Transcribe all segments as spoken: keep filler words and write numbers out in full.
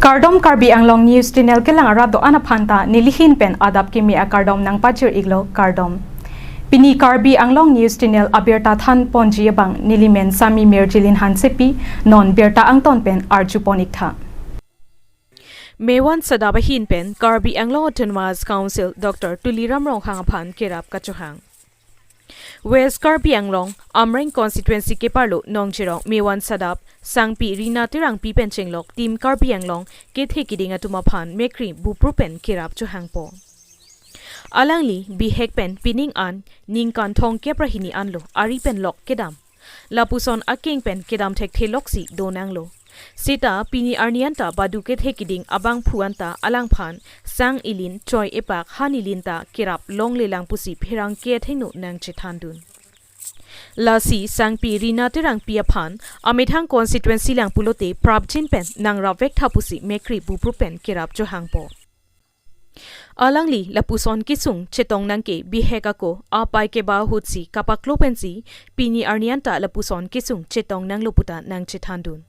Kardom, Karbi Anglong News Channel kelang arat do-an aphan ta nelihin pen adap kimi akardom nangpajir iklo, kardom. Pini Karbi Anglong News Channel abirta than ponji abang nelimen Sami Mirjilin Hansepi, non birta angton pen arju pon iktha. Mewan Sadap ahin pen Karbi Anglong Autonomous Council Doctor Tuliram Ronghang aphan kerap kachohang. West Karbi Anglong, Amreng Constituency keparlo Nongjirong Mewan Sadap, Sangpi Rina Terangpi pen chenglok Team Karbi Anglong kethe kiding atum aphan mekri bupru pen kerap chohangpo. Alangli bihek pen pining an ningkan thongkep ra hini anlo ari pen lok kedam. Lapuson akeng pen kedam thekthe loksi donanglo. Seta pini arni anta badu kethe kiding abangphu anta alangphan sang ilin, choi epak, han ilin ta kerap longlelang pusi pherangke athengno nangchethandun. Lasi Sangpi Rina Terangpi aphan amethang constituency lang pulote prapjin pen nangrap vektha pusi mekri bupru pen kerap chohangpo. Alangli lapuson kesung chetong nangke bihek ako apai keba ahutsi kapaklo pensi pini arni anta lapuson kesung chetong nanglo puta nangchethandun.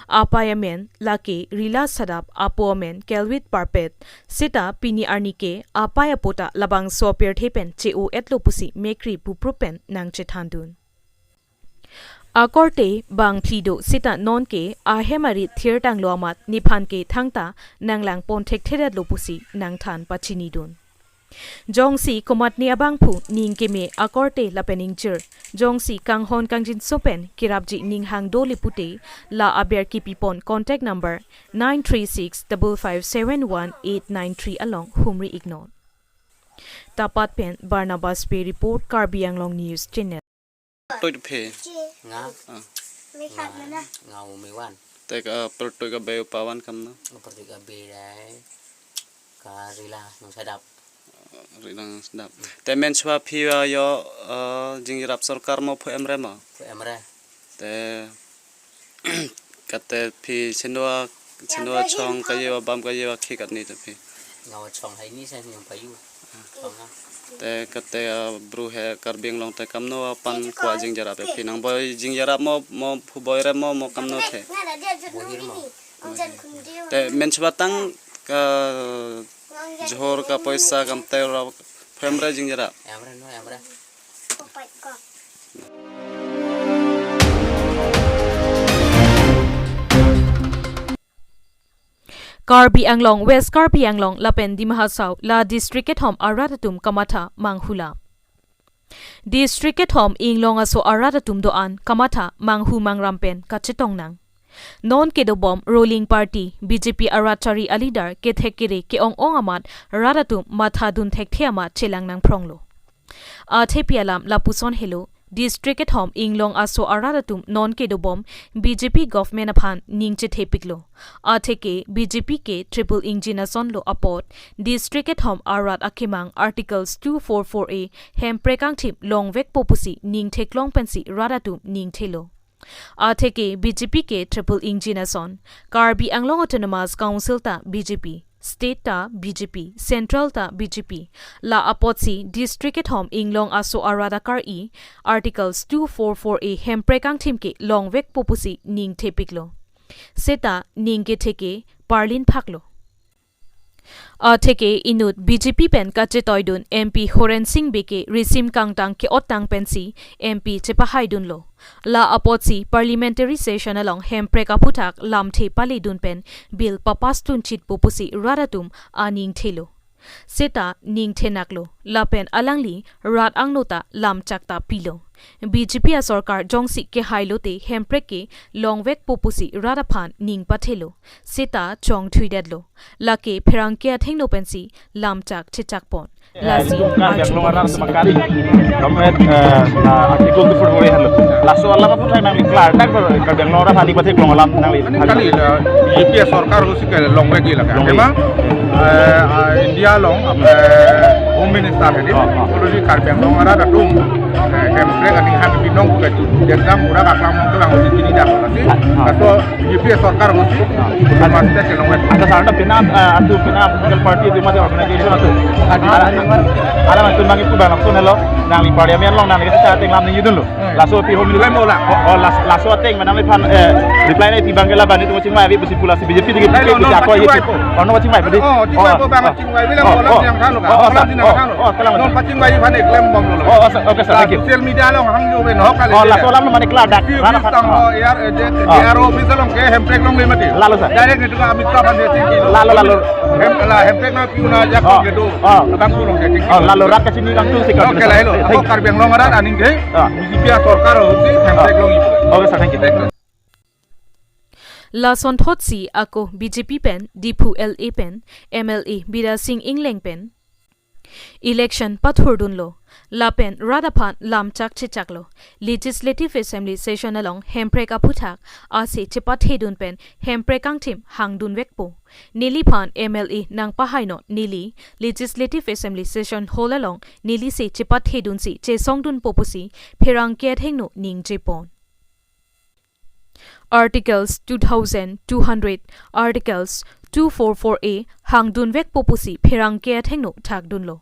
Apai amen lake Rila Sadap, apo amen Kelvit Parpet, seta pini arni ke apai apo ta labangso apirthe pen che-o-etlo pusi mekri bupru pen nangchethandun. Akorte bang phli do seta nonke ahem arit thirtanglo amat nephan ke thangta nanglang pon thekthedetlo pusi nangthan pachinidun. Jongsi komatne abangphu ning keme akorte lapen ingjir, jongsi kanghon kangjinso pen kerapji ning hang dole pute, la aber kipipon contact number nine three six double five seven one eight nine three along humri iknon. Tapat pen Barnabas Bey report, Karbi Anglong News Channel. Tuit phe. Nga. Ah. Nga, nga Mewan. Te ka pertuit ka Bey pawan kamno? Pertuit ka Bey dai. Ka Rila Nong Sadap. Rila Nong Sadap. Te mensua phi yo, eh, jingjirap sorkar mo phu emre mo? Phu emre. Te kate phi sendua, sendua chong kaje wa bam kaje wa khi katni te phi? Ngawa chong hai ni sa nyong payu. Chong na. Te kate, ah, bru he Karbi Anglong te kamno apan kwa jingjirap phi nangboi jingjirap mo, mo phu boire mo, mo kamno the? Boire mo. Te mensua tang ka jhor ka poisa kam te ra phu emre jingjirap? Emre no, emre. Karbi Anglong, West Karbi Anglong lapen Dima Hasao la district kethom arat atum kamatha manghula. District kethom inglong aso arat atum do-an kamatha manghu mangram pen kachetong nang. Non kedobom ruling party B J P arat chari aleader kethek kere ke-ong ong amat rat atum mathadun thekthe amat chelang nangphronglo. Athepi alam lapuson helo, district kethom inglong aso arat atum non kedobom B J P government aphan ning chethepiklo. Atheke B J P ke triple engine asonlo apot district kethom arat akemang Articles two four four A hemprek angthim longvekpo pusi ning theklong pensi rat atum ning thelo. Atheke B J P ke triple engine ason, Karbi Anglong Autonomous Council ta B J P, State ta B J P, Central ta B J P. La apotsi district kethom inglong aso arat akar-i Articles two four four A hemprek angthim ke longvekpo pusi ning thepiklo. Seta ning ketheke parlin phaklo. Atheke inut B J P pen kachetoidun M P Horen Sing Bey ke risim kangtang ke-ottang pensi M P chepahaidunlo. La apotsi parliamentary session along hemprek aphuthak lamthe paledun pen bill papass tunchitpo pusi rat atum aning thelo. Seta ning thenaklo, lapen alangli rat angno ta lamchak ta pilo. B J P asorkar jongsi kehailote hemprek ke longvekpo pusi rat aphan ning pathelo. Seta chongthuidetlo. Lake pherangke athengno pensi lamchak chechakpon. Lasi Karbi Anglong arat semakari. Kamu, eh, na artikel tu pun boleh halo. Laso alam apa thai nangli klar tak Karbi Anglong arat hali pathek long alam nangli. Ani kali la B J P sorkar lo si ke longvek lagi. Longvek. Emang, eh, ah, India along, eh, Home Minister tadi, oh, oh, already Karbi Anglong arat atum, eh, Hemprek aning hang binong ke tu, dan dam murah kaklang mong kelang uji kini dah, nasi, ah, ah, kaso B J P sorkar uji, ah, belum masuk ke long wet. Anta sarana penap, eh, atu penap political party atum mate organization atum. Alam, alam atum nangkipu bang langsung helo, nangli parliament along nangli kita chatting lam ni yudun lo. Laso pi home Reply mo la. Oh, oh, las-, laso ateng manam iphan, eh, reply nangpi abang ke laban itum chingvai ave pusi pu lasi B J P digi. Lailo, digi non ako pachingvai ye po. Oh, non pachingvai po di. Oh, chingvai po bang, oh, chingvai ave lang, oh, oh, lang, oh, lang, lang, oh, lang, oh, lang. Oh, kalang. Non pachingvai aphan keklem bomlo. Oh, oh, sir, okay, sir, thank you. Social media along hang jo ben hok kali. Oh, laso alam mane klar dak. Rana khan. Tang, oh, air, eh, je, oh, D R O office along ke Hemprek longle mati. Lalo, sir. Direct itu Amit Shah aphan dia tinggi. Lalo, lalo. Hem, la, Hemprek na piuna jak, oh, ke do. Oh. Abang tu long dia tinggi. Oh, lalo rat kachini kangtung si. Okay, kangtung, lahelo. Thank you. Ako Karbi Anglong arat aning ke. Ah. B J P sorkar hosi Hemprek long ipu. Okay, sir, thank you. Thank you. Lasonthotsi ako B J P pen, Diphu L A pen, M L A Bidya Sing Engleng pen election pathurdunlo. Lapen rat aphan lam chak chechaklo. Legislative Assembly session along Hemprek aphuthak ase chepathedun pen Hemprek angthim hangdunvekpo. Neliphan M L A nangpahainon, neli Legislative Assembly session hall along nelise chepathedunsi chesongdunpo pusi pherangke athengno ningjepon. Articles two thousand two hundred, Articles two four four A hangdunvekpo pusi pherangke athengno thakdunlo.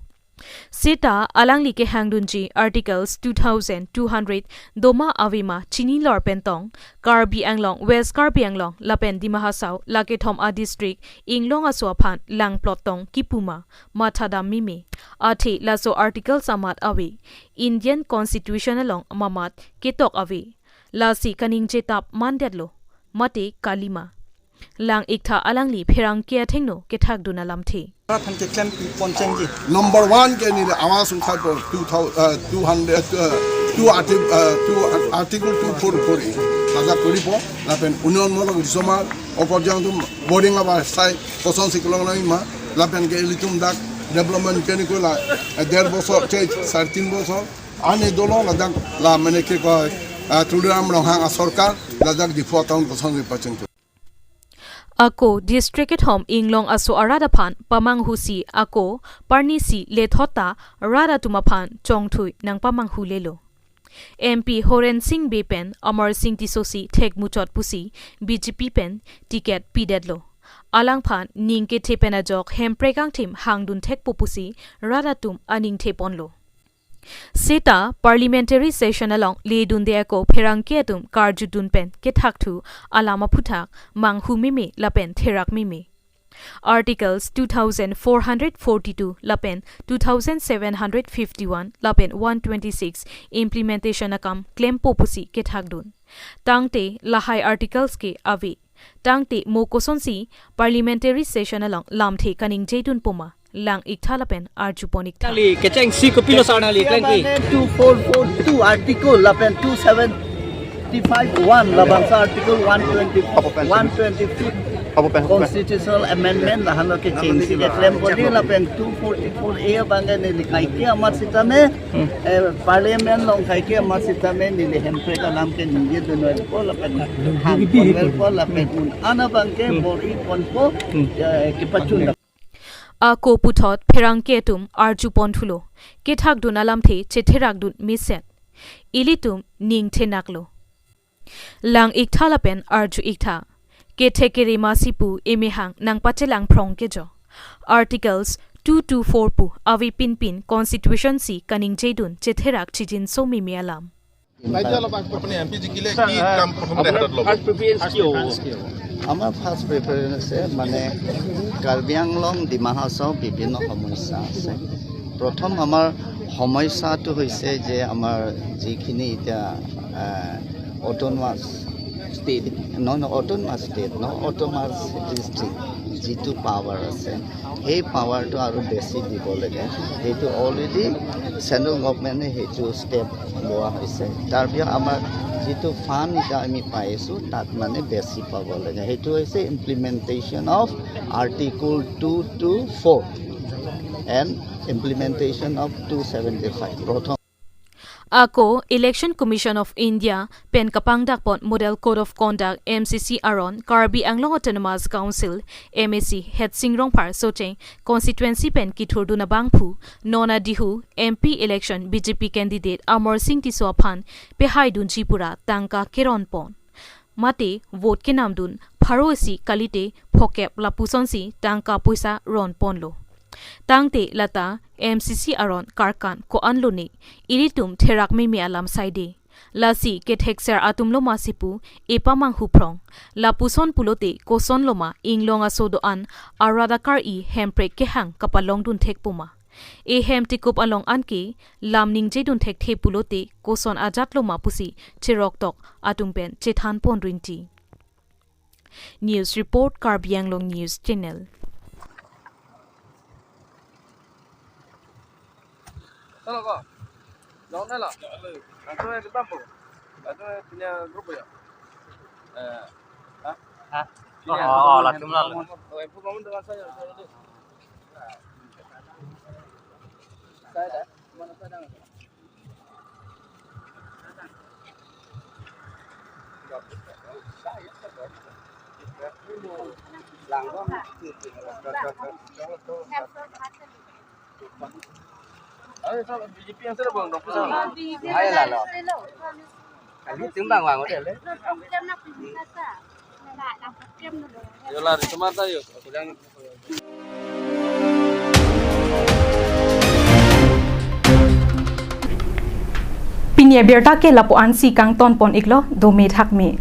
Seta alangli kehangdunji Articles two thousand two hundred doma avema chinilor pentong, Karbi Anglong, West Karbi Anglong lapen Dima Hasao la kethom a-district inglong aso aphan langplot tong kipu ma, mathadam meme. Athe laso articles amat ave, Indian Constitution along mamat ketok ave. Lasi kaningje tap mandetlo, mate kalima. Lang-iktha alangli pherangke athengno kethakdun alamthe. Prathan keklem pi ponchengji. Number one ke neli awas ungkhat po two thousand, uh, two hundred, uh, two arti-, uh, two, uh, Article two four four A. Ladak koripo, lapen union mulok risomar, okorjang atum boring aba sai, kosonsi kelong nangji ma, lapen ke ilitum dak development ke neli ko la, eh, der bosor, che, sar tin bosor, ane dolo ladak la mane ke ko, ah, Tuliram Ronghang asorkar, ladak Diphu town kosonsi pacheng tu. Ako district kethom inglong aso arat aphan pamanghusi ako parnisi lethot ta rat atum aphan chongthui nangpamanghulelo. M P Horen Sing Bey pen Amar Sing Tisso si thekmuchot pusi B J P pen ticket pidetlo. Alangphan ning kethe pen ajok Hemprek angthim hangdun thekpo pusi rat atum aningtheponlo. Seta parliamentary session along ledunde ako pherangke atum karjudun pen kethakthu alam aphuthak manghu meme lapen therak meme. Articles two thousand four hundred forty-two lapen two thousand seven hundred fifty-one lapen one twenty-six implementation akam klempo pusi kethakdun. Tangte lahai articles ke ave. Tangte mo kosonsi parliamentary session along lamthe kaningjedunpo ma, lang-iktha lapen arjupon-iktha. Nangli kechengsi kopilo sar nangli klengpi? Two four four two article lapen two seventy-five one labangso article one twenty, Apa pen? One twenty-fifth Apa pen? Constitutional Amendment lahenlo kechengsi keklem pon lapen two forty-four A abang ke neli kaike amat sitame, eh, parliament along kaike amat sitame neli Hemprek alam ke ningjedunpo lapen hangponpo lapen un-an abang ke bor-iponpo, eh, kepachun. Ako puthot pherangke atum arjuponthulo, kethakdun alamthe chetherakdun mesen. Ilitum ning thenaklo. Lang-iktha lapen arju-iktha. Kethe kere masi pu emehang nangpachelang phrong kejo. Articles two two four pu avepinpin Constitution si kaningjedun chetherak chijinso meme alam. আপুনি M P জিকিলে কি কাম প্ৰথমতে হাতত ল'ব? First preference কি হ'ব? আমাৰ first preference মানে কাৰ্বি আংলং, ডিমা হাছাও বিভিন্ন সমস্যা আছে। প্ৰথম আমাৰ সমস্যাটো হৈছে যে আমাৰ যিখিনি এতিয়া, আহ, অট'নমাছ ষ্টেট, নহয়, নহয়, অট'নমাছ ষ্টেট, নহয়, অট'নমাছ ডিষ্ট্ৰিক্ট যিটো পাৱাৰ আছে, সেই পাৱাৰটো আৰু বেছি দিব লাগে। সেইটো অলৰেডি চেণ্ট্ৰেল গভৰ্ণমেণ্টে সেইটো ষ্টেপ লোৱা হৈছে। তাৰ পিছত আমাৰ যিটো ফাণ্ড এতিয়া আমি পাই আছোঁ, তাত মানে বেছি পাব লাগে। সেইটো হৈছে implementation of Article two two four and implementation of two seventy-five। প্ৰথম Ako Election Commission of India pen kapangdakpon Model Code of Conduct, M C C aron Karbi Anglong Autonomous Council, M A C Headsing Rongphar Socheng constituency pen kithurdun abangphu non adihu M P election B J P candidate Amarsing Tisso aphan pehaidunji pura tangka keronpon. Mate vote kenamdun pharo isi kalite phokep lapusonsi tangka poisa ronponlo. Tangte lata M C C aron karkan ko-anlo ne, ilitum therak meme alam saide. Lasi kethekser atumlo ma si pu epamanghu phrong. Lapuson pulote kosonlo ma inglong aso do-an arat akar-i hemprek kehang kapalongdun thekpo ma? Ehem tikup along anke lam ningjedun thekthe pulote koson ajatlo ma pusi cheroktok atum pen chethanpon rinti. News report, Karbi Anglong News Channel. Solo ko. Lawan na la. Langsung aja ke bambu. Langsung aja punya grup ya. Eh, hah? Hah? Punya Oh, grup. Langsung lah. Oh, info kamu dengan saya, saya dulu. Saya dah. Mana saya dah? Ayo, sama B J P yang sudah bang, dong, pisang. Ayo lah, lo. Kali timbang bang, udah, le. Yola, di semata yuk. Aku bilang Pini abirta ke lapu-ansi kangtonpon iklo, dome thakme.